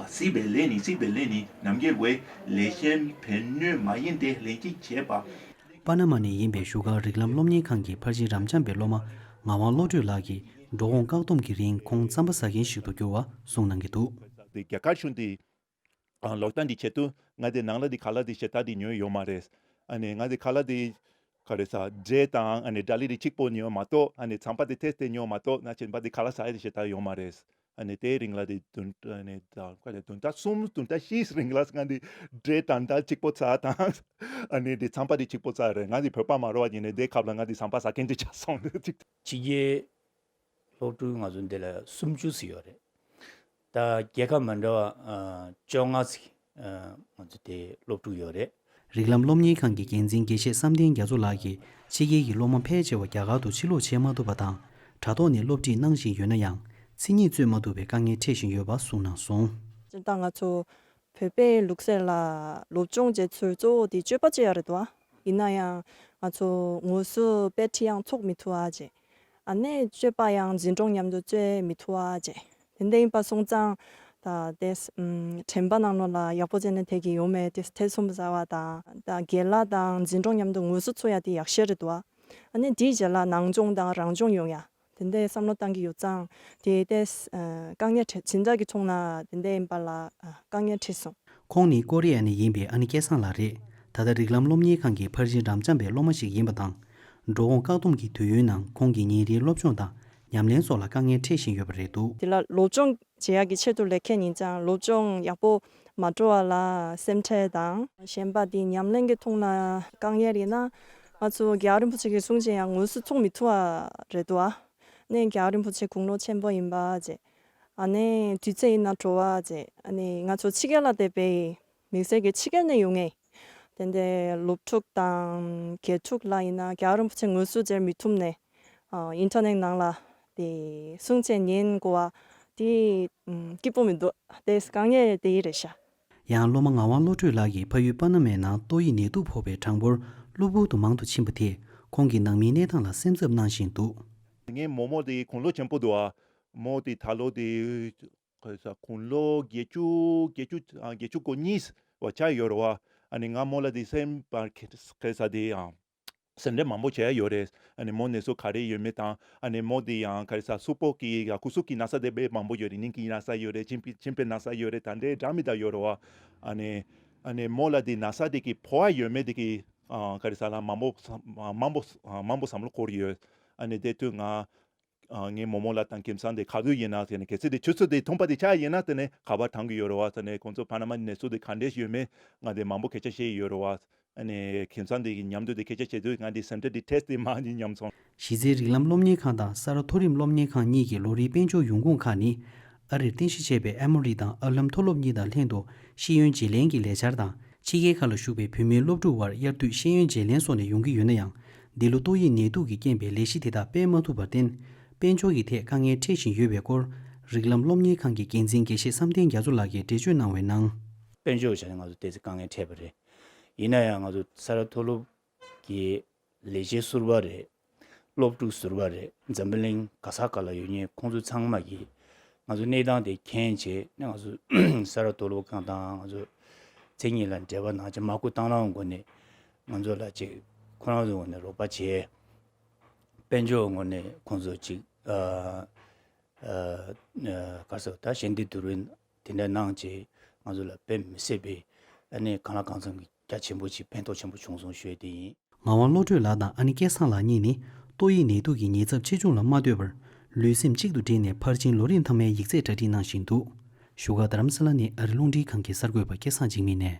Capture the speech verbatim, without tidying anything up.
སྲིད་པའི་ལས་ནི་སྲིད་པའི་ལས་ནི་རྣམ་རྒྱལ་བའི་ལས་གཞན་ཕན་གནོད་མ་ཡིན་ཏེ་ལན་གཅིག་བྱས་པ། པ་ན་མ་ནས་ཡིན་པའི་བཞུགས་སྒར་རིགས་ལམ་སློབ་གཉེར་ཁང་གི་ཕར་ཕྱིན་རབ་འབྱམས་པའི་སློབ་མ་ངག་དབང་བློ་གྲོས་ལགས་ཀྱིས་འགྲོ་འོང་བཀག་སྡོམ་གྱི་རིང་ཁོང་རྩམ་པ་ཟ་མཁན་ཞིག་ཏུ་གྱུར་བ་གསུངས་གནང་གི་འདུག། དེ་རྒྱ་གར་གཞུང་དེ་ལོག་སྟངས་འདི་བྱེད་དུས་ང་དེ་ནང་ལ་དེ་ག་ལ་དེ་ཞེ་དྲག་དེ་ཉོས་ཡོད་མ་རེད། ཨ་ནི་ང་དེ་ག་ལ་དེ་ག་རེ་ཟ་འབྲས་དང་ཨ་ནི་ཌལ་ལི་དེ་གཅིག་པོ་ཉོས་མ་གཏོགས་ཨ་ནི་རྩམ་པ་དེ་ཏོག་ཙམ་ཉོས་མ་གཏོགས་ན་ཆེན་པ་དེ་ག་ལ་ཟ་ཡ་དེ་ཞེ་དྲག་ཡོད་མ་རེད། ཨ་ནི་དེའི་རིང་ལ་དེ་བདུན་ཨ་ནི་ད་ག་རེ་བདུན་ཕྲག་གསུམ་བདུན་ཕྲག་བཞིའི་རིང་ལ་ང་དེ་འབྲས་དང་ཌལ་གཅིག་པོ་ཟ་དང་ཨ་ནི་དེ་རྩམ་པ་དེ་གཅིག་པོ་ཟ་རེད། ང་དེ་བོད་པ་མ་རེད་བ་ཡིན་ནའི་དེ་སྐབས་ལ་ང་དེ་རྩམ་པ་ཟ་མཁན་དེ་ཆགས་སོང་། ཕྱི་རྒྱལ་སློབ་ཕྲུག་ང་ཚོ་འདི་ལ་སུམ་ཅུ་ཙམ་ཡོད་རེད། ད་རྒྱལ་ཁབ་མི་འདྲ་བ་ཨ་བཅོ་ལྔ་ཙམ་ཨ་ང་ཚོ་དེ་སློབ་ཕྲུག་ཡོད་རེད། རིགས་ལམ་སློབ་གཉེར་ཁང་གི་འགན་འཛིན་དགེ་བཤེས་བསམ་གཏན་རྒྱ་མཚོ་ལགས་ཀྱིས་ཕྱི་རྒྱལ་གྱི་སློབ་མ་ཕལ་ཆེ་བ་རྒྱ་གར་དུ་ཕྱིར་ལོག་བྱེད་མ་ཐུབ་པ་དང་དྲ་ཐོག་ནས་སློབ་ཁྲིད་གནང་བཞིན་ཡོད་ན་ཡང་མཚན་ཉིད་རྩོད་མ་ཐུབ་པའི་དཀའ་ངལ་འཕྲད་བཞིན་ཡོད་པ་གསུངས་གནང་སོང་། སྤྱིར་བཏང་ང་ཚོ་བོད་པའི་ལུགས་སྲོལ་ལ་སློབ་སྦྱོང་བྱེད་ཚུལ་གཙོ་བོ་དེ་སྤྱོད་པ་སྤྱོད་ཡ་རེད་དོ། ཡིན་ན་ཡང་ང་ཚོ་དངོས་སུ་དཔེ་ཁྲིད་ཡང་ཚོགས་མི་ཐུབ་པ་བྱས། ཨ་ནི་སྤྱོད་པ་ཡང་འཛིན་གྲོགས་མཉམ་དུ་སྤྱོད་མི་ཐུབ་པ་བྱས། དེ་འདྲ་ཡིན་པ་སོང་ཙང་ད་དེ་ཨམ་དྲན་པ་ནང་ལོགས་ལ་ཡག་པོ་བྱས་ནས་དེ་གི་ཡོང་མེད་དེ་ཐེ་ཚོམ་ཟ་བ་དང་ད་རྒན་ལགས་དང་འཛིན་གྲོགས་མཉམ་དུ་དངོས་སུ་ཚོགས་ཡ་དེ་ཡག་ཤོས་རེད་དོ། ཨ་ནི་དེའི་རྗེས་ལ་ནང་སྦྱོང་དང་རང་སྦྱོང་ཡོང་ཡ། དེ་འདྲའི་བསམ་བློ་བཏང་གི་ཡོད་ཙང་དེ་ལྟའི་ཨ་དཀའ་ངལ་འཕྲད་འཛིན་གྲྭ་གི་ཐོག་ན་དེ་འདྲ་ཡིན་པ་ལ་ཨ་དཀའ་ངལ་འཕྲད་སོང་། ཁོང་ནི་ཀོ་རི་ཡ་ནས་ཡིན་པའི་ཨ་ནེ་སྐལ་བཟང་ལགས་རེད། ད་ལྟ་རིགས་ལམ་སློབ་གཉེར་ཁང་གི་ཕར་ཕྱིན་རབ་འབྱམས་པའི་སློབ་མ་ཞིག་ཡིན་པ་དང་། འགྲོ་འོང་བཀག་སྡོམ་གྱི་དུས་ཡུན་ནང་ཁོང་གིས་ཉིན་རེའི་སློབ་སྦྱོང་དང་ཉམས་ལེན་སོགས་ལ་དཀའ་ངལ་འཕྲད་བཞིན་ཡོད་པ་རེད་འདུག། དེ་ལ་སློབ་སྦྱོང་བྱེད་ཡག་གི་ཆེད་དུ་ལས་ཀ་ཡིན་ཙང་སློབ་སྦྱོང་ཡག་པོ་མ་འགྲོ་བ་ལ་སེམས་ཁྲལ་དང་གཞན་པ་དེ་ཉམས་ལེན་གྱི་ཐོག་ན་དཀའ་ངལ་ཡིན་ན་ང་ཚོ་རྒྱལ་བ་རིན་པོ་ཆེ་གི་གསུང་ཆོས་ཡང་དངོས་སུ་ཚོགས་མི་ཐུབ་པ་རེད་འདུག་ཨ། ནས་རྒྱལ་བ་རིན་པོ་ཆེ་དགུང་ལོ་ཆེན་པོ་ཡིན་པ་བྱས། ཨ་ནི་དུས་ཚོད་ཡིན་ན་བྲོ་བ་བྱས། ཨ་ནི་ང་ཚོ་ཕྱི་རྒྱལ་ལ་བསྡད་པའི་དམིགས་བསལ་གྱི་ཕྱི་རྒྱལ་ནས་ཡོང་ངེས། དེ་འདྲའི་སློབ་ཕྲུག་དང་དགེ་ཕྲུག་ལ་ཡིན་ན་རྒྱལ་བ་རིན་པོ་ཆེ་དངོས་སུ་མཇལ་མི་ཐུབ་ནས་ཨ་ཨིན་ཊར་ནེཊ་ནང་ལ་དེ་གསུང་ཆོས་ཉན་དགོས་པ་དེ་ཨམ་སྐྱིད་པོ་མི་འདུག་དེ་དཀའ་ངལ་དེ་ཡི་རེད་ཤག། ཡང་སློབ་མ་ངག་དབང་བློ་གྲོས་ལགས་ཀྱིས་ཕ་ཡུལ་པ་ན་མའི་ནང་ཏོག་དབྱིབས་ནད་དུག་ཕོག་པའི་གྲངས་འབོར་གློ་བུར་དུ་མང་དུ་ཕྱིན་པ་དེས་ཁོང་གི་ནང་མིའི་གནས་སྟངས་ལ་སེམས་འཚབ་གནང་བཞིན་འདུག། ངའི་རྨོ་མོ་དེ་དགུང་ལོ་ཆེན་པོ་འདུག་ཨ། མོ་དེ་ད་ལོ་དེ་ག་རེ་ཟ་དགུང་ལོ་བརྒྱད་ཅུ་བརྒྱད་ཅུ་ཨ་བརྒྱད་ཅུ་གོ་གཉིས་བ་ཆགས་ཡོད་རེད་བ། ཨ་ནི་ང་མོ་ལ་དེ་སེམས་པ་ག་རེ་ཟ་དེ་ཨ། སེམས་ཁྲལ་མང་པོ་བྱས་ཡོད་རེད། ཨ་ནི་མོ་ནད་གསོ་ག་རེ་ཡོད་མེད་དང་། ཨ་ནི་མོ་དེ་ཡང་ག་རེ་ཟ་གཟུགས་པོ་གི་ཡ་སྐུ་གཟུགས་ཀྱི་ན་ཚ་དེ་དཔེ་མང་པོ་ཡོད་རེད། སྙིང་གི་ན་ཚ་ཡོད་རེད། མཆིན་པའི་མཆིན་པའི་ན་ཚ་ཡོད་རེད། ད་འདྲའི་འདྲ་མི་འདྲ་ཡོད་རེད་བ། ཨ་ནི་ཨ་ནི་མོ་ལ་དེ་ན་ཚ་དེ་གི་ཕོ་བ་ཡོད་མེད་དེ་གི་ཨ་ག་རེ་ཟ་ལ་མང་པོ་མང་པོ་མང་པོ་བསམ་བློ་འཁོར་ཡོད། ཨ་ནི་དེ་དུས་ང་ཨ་ངའི་རྨོ་མོ་ལ་དང་ཁྱིམ་ཚང་དེ་ག་དུས་ཡིན་ན་དེ་ནི་གལ་སྲིད་དེ་ཆུ་ཚོད་དེ་ཐུང་པ་དེ་ཆགས་ཡིན་ན་དེ་ནི་ཁ་པར་བཏང་གི་ཡོད་རེད་བ། དེ་ནི་ཁོང་ཚོ་ཕ་ན་མ་ནད་གསོ་དེ་ག་འདྲས་ཡོད་མེད་ང་དེ་མང་པོ་སྐད་ཆ་བཤད་ཡོད་རེད་བ། ཨ་ནི་ཁྱིམ་ཚང་དེ་གི་མཉམ་དུ་དེ་སྐད་ཆ་བཤད་དུས་ང་དེ་སེམས་ཁྲལ་དེ་ཐེབས་ཏེ་མ་ཡིན་སྙམ་སོང་། གཞི་རྩའི་རིགས་ལམ་སློབ་གཉེར་ཁང་དང་ས་རཱ་མཐོ་རིམ་སློབ་གཉེར་ཁང་གཉིས་ཀྱི་ལོ་རེའི་དཔལ་འབྱོར་ཡོང་ཁུངས་ཁག་ནི། ཨ་རིར་རྟེན་གཞི་བྱས་པའི་ཨེ་མོ་རི་དང་ཨར་ལམ་མཐོ་སློབ་གཉིས་དང་ལྷན་དུ་ཤེས་ཡོན་བརྗེ་ལེན་གྱི་ལས་འཆར་དང་། ཕྱི་རྒྱལ་ཁག་ལ་བཞུགས་པའི་བོད་མིའི་སློབ་ཕྲུག་དབར་དབྱར་དུས་ཤེས་ཡོན་བརྗེ་ལེན་སོགས་ནས་ཡོང་གི་ཡོད་ན་ཡང་། འདི་ལོ་ཏོག་དབྱིབས་ནད་དུག་གིས་རྐྱེན་པས་ལས་གཞི་དེ་དག་སྤེལ་མ་ཐུབ་པར་བརྟེན། དཔལ་འབྱོར་གྱི་ཐད་དཀའ་ངལ་འཕྲད་བཞིན་ཡོད་པའི་སྐོར། རིགས་ལམ་སློབ་གཉེར་ཁང་གི་འགན་འཛིན་དགེ་བཤེས་བསམ་གཏན་རྒྱ་མཚོ་ལགས་ཀྱིས་འགྲེལ་བརྗོད་གནང་བའི་ནང་། དཔལ་འབྱོར་བྱས་ནས་ང་ཚོ་ཏོག་ཙམ་དཀའ་ངལ་འཕྲད་པ་རེད། ཡིན་ན་ཡང་ང་ཚོ་ས་རཱ་མཐོ་སློབ་ཀྱི་ལས་བྱེད་ཟུར་པ་རེད། སློབ་ཕྲུག་ཟུར་པ་རེད། འཛམ་བུ་གླིང་ག་ས་ག་ལ་ཡོད་མཁན་ཁོང་ཚོ་ཚང་མ་གིས་ང་ཚོ་གནས་སྟངས་དེ་མཁྱེན་བྱས་ནས་ང་ཚོ་ས་རཱ་མཐོ་སློབ་ཁང་དང་ང་ཚོ་མཚན་ཉིད་ལ་འབྲེལ་བ་གནང་བྱས་མ་སྐུལ་གཏོང་ལམ་སྒོ་ནས་ང་ཚོ་ལ་ཅིག་ཁོ་རང་ཚོའི་ངོས་ནས་རོགས་པ་བྱས། དཔལ་འབྱོར་ངོས་ནས་ཁོང་ཚོ་ཅིག་ཨ་ཨ་ཨ་ག་རེ་ཟེར་ད་ཞལ་འདེབས་བསྡུ་རུབ་དེ་འདྲ་གནང་བྱས་ང་ཚོ་ལ་དཔེ་མི་སྲིད་པའི་ཨ་ནི་གང་ལ་གང་འཚམ་གྱི་རྒྱ་ཆེན་པོ་ཅིག་ཕན་ཐོགས་ཆེན་པོ་བྱུང་སོང་ཞུ་ཡས་དེ་ཡིན། ངག་དབང་བློ་གྲོས་ལགས་དང་ཨ་ནེ་སྐལ་བཟང་ལགས་གཉིས་ནི་ཏོག་དབྱིབས་ནད་དུག་གི་ཉེན་ཚབས་ཆེ་ཆུང་ལ་མ་ལྟོས་པར་ལུས་སེམས་གཅིག་ཏུ་བསྒྲིལ་ནས་ཕར་ཕྱིན་ལོ་རིམ་མཐའ་མའི་ཡིག་ཚད་གྲ་སྒྲིག་གནང་བཞིན་འདུག། བཞུགས་སྒར་རྡ་རམ་ས་ལ་ནས་ཨ་རི་རླུང་འཕྲིན་ཁང་གི་གསར་འགོད་པ་སྐལ་བཟང་འཇིགས་མེད་ནས།